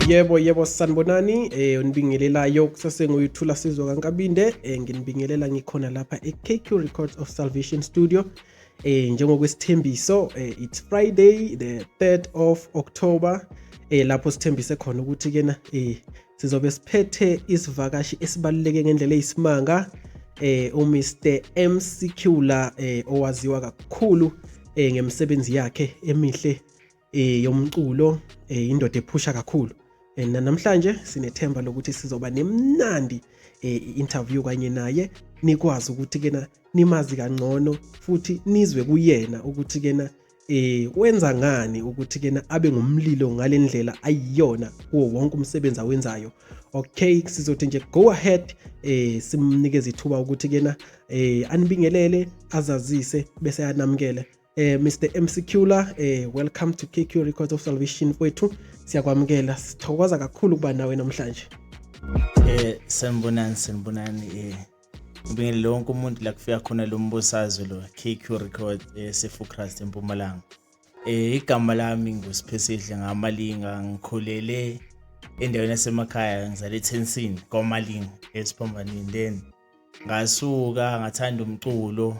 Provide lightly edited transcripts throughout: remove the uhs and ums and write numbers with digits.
Yebo, sanibonani. Unibingelelayo kusasenguyithula Sizwe kaNkabinde. Nginibingelela ngikhona lapha e-KQ Records of Salvation Studio. Njengokwesithembiso, it's Friday the 3rd of October, lapho sithembise khona ukuthi kena sizobe siphethe isivakashi esibaluleke ngendlela eyisimanga, uMr MCQ la, owaziwa kakhulu ngemisebenzi yakhe emihle yomculo, indoda ephusha kakhulu. Namhlanje sinethemba lokuthi sizoba nemnandi interview kanye naye, nikwazi ukuthi kena nimazi kangcono futhi nizwe kuyena ukuthi kena wenza ngani ukuthi kena abe ngumlilo ngalendlela ayiyona kuwo wonke umsebenzi awenzayo. Okay, sizothi nje go ahead, simnikeze ithuba ukuthi kena anibingelele, azazise bese anamukele. Mr MCQ, welcome to KQ Records of Salvation kwethu. Siyakwamukela, sithokoza kakhulu ukuba nawe namhlanje. Sanibonani, sanibonani. Ngibingelele wonke umuntu la kufika khona lo mbusazwe lo KQ Record eseFukrust eMpumalanga. Igama lami nguSiphesihle ngaMalinga, ngikhulele endaweni yasemakhaya, ngizale eTensini kwaMalinga esiphambanini, then ngasuka ngathanda umculo.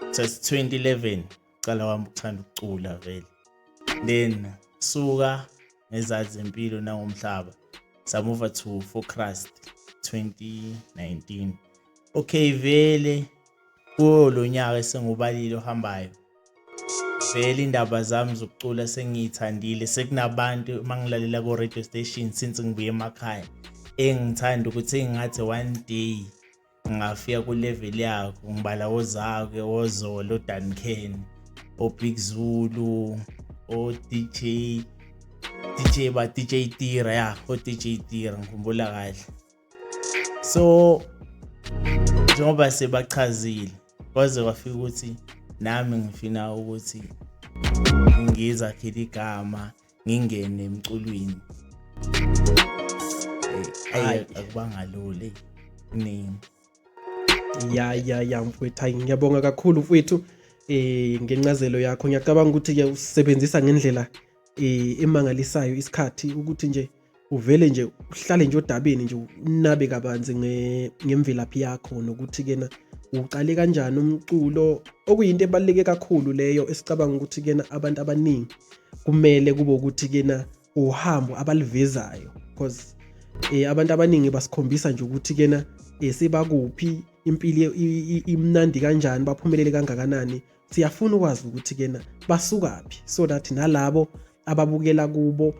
2011 cala wami ukuthanda ukucula vele, then suka ngezazi zempilo nangomhlaba samuva to Focrust 2019. Okay, vele kuwo lo nyaka esengubalile ohambayo, vele indaba zami zokucula sengiyithandile, sekunabantu mangilalela ko radio station since ngibuye emakhaya engithanda ukuthi engathi one day ngingafika ku level yakho. Ngibala ozakwe, oZolo, Duncan, oBig Zulu, o DJ DJ ba DJ Tira, ya, o DJ Tira, ngikhumbula kahle. So njengoba sebachazile, kwaze kwafika ukuthi nami ngifuna ukuthi ngizakhele igama, ngingene emculweni. Ayi, akubanga lula, kuningi. Ya, mfowethu, hayi, ngiyabonga kakhulu mfowethu ngencazelo yakho. Ngiyacabanga ukuthi ke usebenzisa ngendlela emangalisayo isikhathi ukuthi nje uvele nje uhlale nje odabeni nje, unabe kabanzi ngemvelaphi yakho nokuthi kena uqale kanjani umculo, okuyinto ebaluleke kakhulu leyo esicabanga ukuthi kena abantu abaningi kumele kube ukuthi kena uhambo abalivezayo, because abantu abaningi basikhombisa nje ukuthi kena sebakuphi, impilo imnandi kanjani, baphumelele kangakanani. Siyafuna ukwazi ukuthi kena basukaphi so that nalabo ababukela kubo.